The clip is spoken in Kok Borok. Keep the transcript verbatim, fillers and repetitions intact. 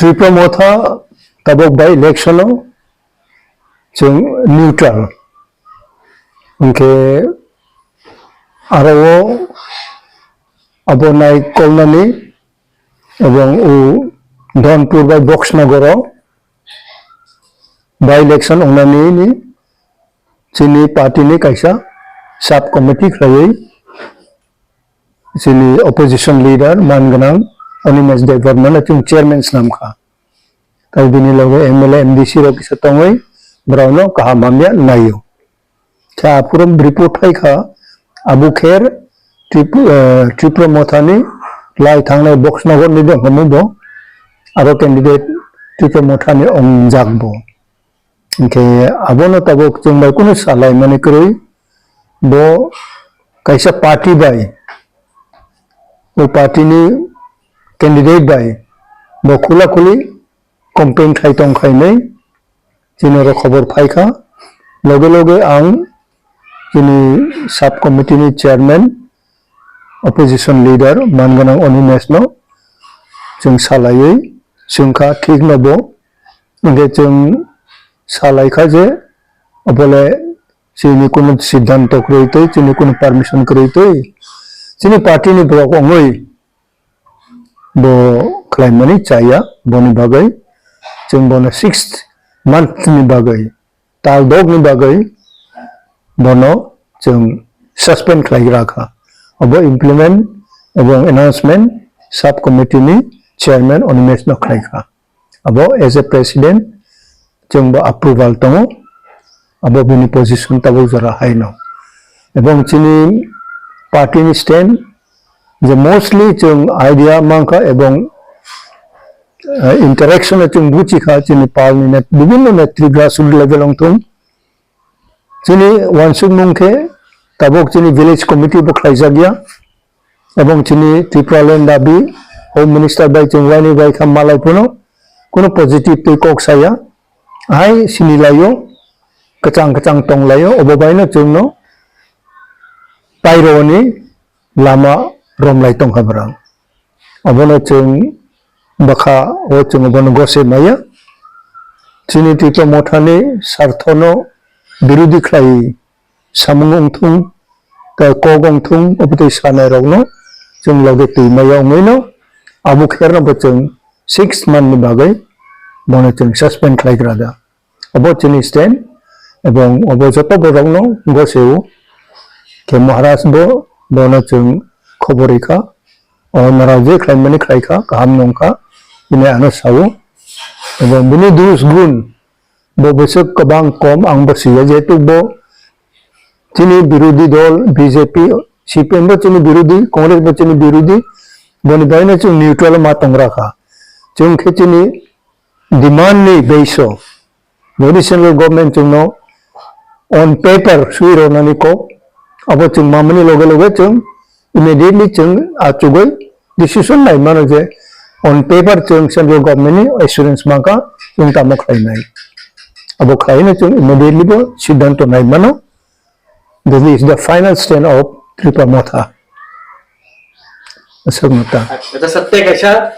Tipra Motha tabok by election o chwng neutral. Hwnkhe aro o abo nai kolnani ebong o Dhonpur bai Boxnagar o by election ongnani ni chini party ni kaisa sub committee khlaiwi chini opposition leader man gwnang Animesh Debbarma no chwng chairman swnam kha. Tai bini loge M L A, M D C rok kisa tongwi borokno kaham hamya naio. Khe aphuru report phai kha, Abu Kher Trip-, eh, Tipra Mothani lai thangnai Boxnagar ni dong hwnwi bo aro candidate Tipra Mothani ongjak bo. Hwnkhe abono tabuk chwng bai kunu salaimani kwrwi, bo kaisa party bai, o party ni candidate bai bo khula khuli campaign khai tong khai hinwi chini oro khobor phai kha. Loge loge ang chini sub committee ni chairman, opposition leader man gwnang Animesh no chwng salaiwi swng kha, thik no bo. Hwnkhe chwng salai kha je obole chini kunu siddhanto kwrwi twi, chini kunu permission kwrwi twi, chini party ni borok wngwi bo khlaimani chaya, boni bagwi chwng bono sixth month ni bagwi, tal dok ni bagwi bono chwng suspend khlai gra kha. Abo implement ebong announcement sub committee ni chairman Animesh no khlai kha. Abo as a president chwng bo approval tongo, abo bini position tabuk jora haino. Ebong chini party ni stand je mostly chwng idea mankha ebong, eh, interaction o chwng buchikha chini pal ni net-, bibinno netri grassroots level ongthung. Chini wansukmung khe tabuk chini village committee bo khlaijak ya. Ebong chini Tipraland dabi Home Minister bai chwng waini bai kha malai phano kunu positive tei kok saya. Hai sini laio, kwchang kwchang tong laio, obo baino chwngno paironi lama romlai tongkha bwrang. Obono chwng bwkha o chwng obono gose maya. Chini Tipra Mothani sarthono birodi khlai samung wngthung, tei kok wngthung, obotwi sanairokno chwng loge twi maya wngwino Abu Kherno bo chwng six month ni bagwi bono chwng suspend khlai gra da. Obo chini stand, ebong obo joto borokno goseo khe Maharaj bo bono chwng khobor rikha, o naraji khlaimani khlaikha, kaham nungkha, hwnwi ano sao. Ebong bini dus gun bo bwswk kwbang kom ang bo siya, jehetu bo chini birodhi dol B J P, C P M bo chini birodhi, Congress bo chini birodhi, boni bagwino chwng neutral ma tongra kha. Chwng khe chini demand ni base o, jodi central government chwngno on paper swi rwnani kok, abo chwng mamani loge loge chwng immediately chwng achugwi decision nai mano je on paper chwng central government ni assurance mankha, chwng tamo khlainai. Abo khlaino chwng immediately bo siddhanto nai mano. This is the final stand of Tipra Motha. Aswk no ta. Acha, sir, tei kaisa